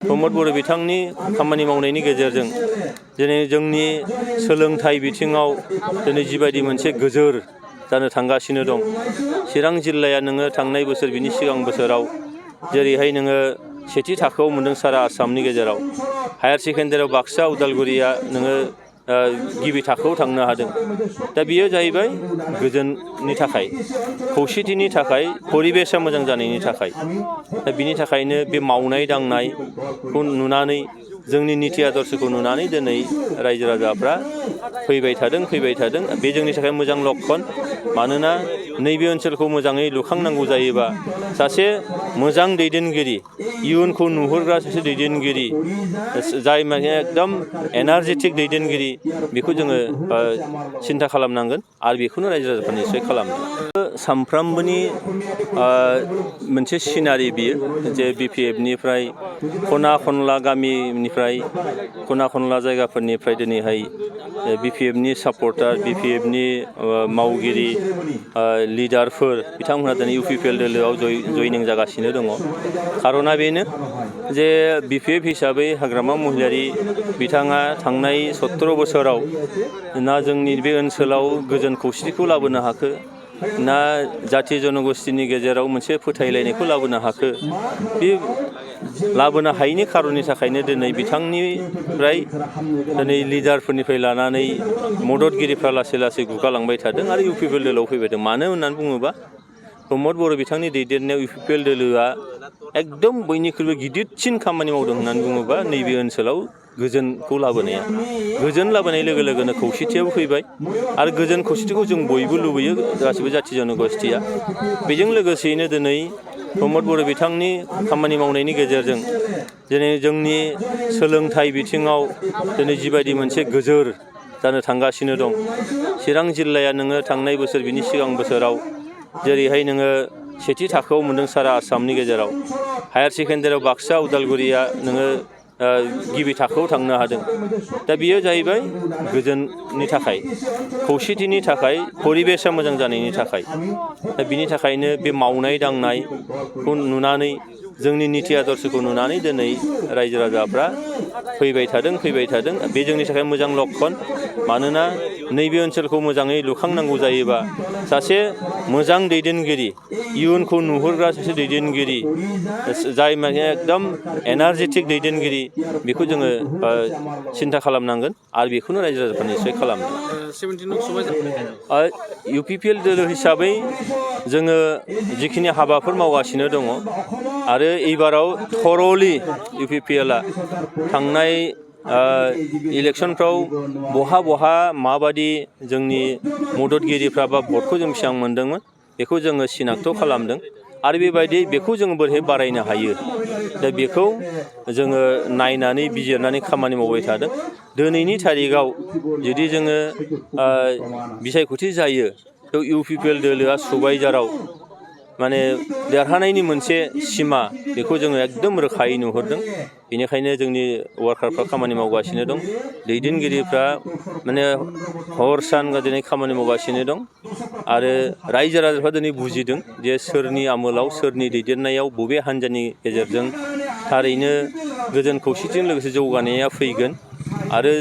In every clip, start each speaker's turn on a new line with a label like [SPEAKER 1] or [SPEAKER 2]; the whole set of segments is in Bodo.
[SPEAKER 1] प्रमद बर' बिथांनि खामानि मावनायनि गेजेरजों दिनै जोंनि सोलोंथाइ बिथिङाव दिनै जिबायदि मोनसे गोजोर जानो थांगासिनो दं। चिरां जिल्लाया नोङो थांनाय बोसोर बिनि सिगां बोसोराव जेरैहाय नोङो सेथि थाखोआव मोनदों सारा आसामनि गेजेराव, हायार सेकेन्डारियाव बाक्सा उदालगुरिया नोङो गिबि थाखोआव थांनो हादों। दा बियो जाहैबाय गोजोननि थाखाय, खौसेथिनि थाखाय, परिबेसा मोजां जानायनि थाखाय। दा बिनि थाखायनो बे मावनाय दांनायखौ नुनानै, जोंनि निति आदर्शखौ नुनानै दिनै रायजो राजाफ्रा फैबाय थादों। बे जोंनि थाखाय मोजां लक्षन। मानोना नैबे ओनसोलखौ मोजाङै लुखांनांगौ जायोबा सासे मोजां दैदेनगिरि, इयुनखौ नुहुरग्रा सासे दैदेनगिरि, जाय माने एकदम एनार्जेटिक दैदेनगिरि, बेखौ जोङो सिन्था खालामनांगोन आरो बेखौनो रायजो राजाफ्रा निस्सय खालामदों। सानफ्रामबोनि मोनसे सिनारि बियो जे BPF-निफ्राय खना खनला गामिनिफ्राय, खना खनला जायगाफोरनिफ्राय दिनैहाय BPF-नि सापर्टार, BPF-नि मावगिरि लिडारफोर बिथांमोनहा दिनै UPPL दोलोआव जयनिं जागासिनो दङ। खार'ना बेनो जे BPF हिसाबै हाग्रामा महिलारि बिथाङा थांनाय 17 बोसोराव ना जोंनि बे ओनसोलाव गोजोन खौसेथिखौ लाबोनो हाखो, ना जाथि जनगोष्ठीनि गेजेराव मोनसे फोथायलायनायखौ लाबोनो हाखो। बे लाबोनो हायैनि खारननि थाखायनो दिनै बिथांनिफ्राय दिनै लिडारफोरनिफ्राय लानानै मददगिरिफ्रा लासै लासै गुगालांबाय थादों आरो UPPL दोलोआव फैबाय थादों। मानो होननानै बुङोबा प्रमद बर' बिथांनि दैदेननायाव UPPL दोलोआ एकदम बयनिख्रुइबो गिदिरसिन खामानि मावदों होननानै बुङोबा नैबे ओनसोलाव गोजोनखौ लाबोनाया। गोजोन लाबोनाय लोगो लोगोनो खौसेथियाबो फैबाय आरो गोजोन खौसेथिखौ जों बयबो लुबैयो, गासिबो जाथि जनगोष्ठीया। बेजों लोगोसेयैनो दिनै प्रमद बर' बिथांनि खामानि मावनायनि गेजेरजों दिनै जोंनि सोलोंथाइ बिथिङाव दिनै जिबायदि मोनसे गोजोर जानो थांगासिनो दं। चिरां जिल्लाया नोङो थांनाय बोसोर बिनि सिगां बोसोराव जेरैहाय नोङो सेथि थाखोआव मोनदों सारा आसामनि गेजेराव, हायार सेकेन्डारियाव बाक्सा उदालगुरिया नोङो गिबि थाखोआव थांनो हादों। दा बियो जाहैबाय गोजोननि थाखाय, खौसेथिनि थाखाय, परिबेसा मोजां जानायनि थाखाय। दा बिनि थाखायनो बे मावनाय दांनायखौ नुनानै, जोंनि निति आदर्शखौ नुनानै दिनै रायजो राजाफ्रा फैबाय थादों। बे जोंनि थाखाय मोजां लक्षन। मानोना नैबे ओनसोलखौ मोजाङै लुखांनांगौ जायोबा सासे मोजां दैदेनगिरि, इयुनखौ नुहुरग्रा सासे दैदेनगिरि, जाय माने एकदम एनार्जेटिक दैदेनगिरि, बेखौ जोङो सिन्था खालामनांगोन आरो बेखौनो रायजो राजाफ्रा निस्सय खालामदों। UPPL दोलो हिसाबै जोङो जिखिनि हाबाफोर मावगासिनो दङ आरो एबाराव थरलि UPPL-आ थांनाय इलेक्सनफ्राव बहा माबादि जोंनि मददगिरिफ्रा बा भटखौ जों बेसेबां मोनदोंमोन बेखौ जोङो सिनाक्त खालामदों आरो बेखौ जोङो बोरैहाय बारायनो हायो, दा बेखौ जोङो नायनानै बिजिरनानै खामानि मावबाय थादों। दिनैनि थारिखआव जुदि जोङो बिसायख'थि जायो, UPPL दोलोआ सुबाइजाराव माने देरहानायनि मोनसे सिमा, बेखौ जोङो एकदम रोखायै नुहुरदों। बेनिखायनो जोंनि वार्कारफ्रा खामानि मावगासिनो दं, दैदेनगिरिफ्रा माने हर सान दिनै खामानि मावगासिनो दं आरो रायजो राजाफ्रा दिनै बुजिदों जे सोरनि आमोलाव, सोरनि दैदेननायाव, बबे हान्जानि गेजेरजों थारैनो गोजोन खौसेथिजों लोगोसे जौगानाया फैगोन आरो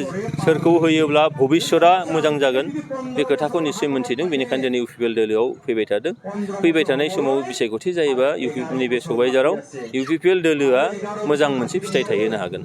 [SPEAKER 1] सोरखौ होयोब्ला भबिष्यतआ मोजां जागोन, बे खोथाखौ निस्सय मोन्थिदों। बेनिखायनो दिनै UPPL दोलोआव फैबाय थादों। फैबाय थानाय समाव बिसायख'थि जायोबा नैबे सुबाइजाराव UPPL दोलोआ मोजां मोनसे फिथाइ थायहोनो हागोन।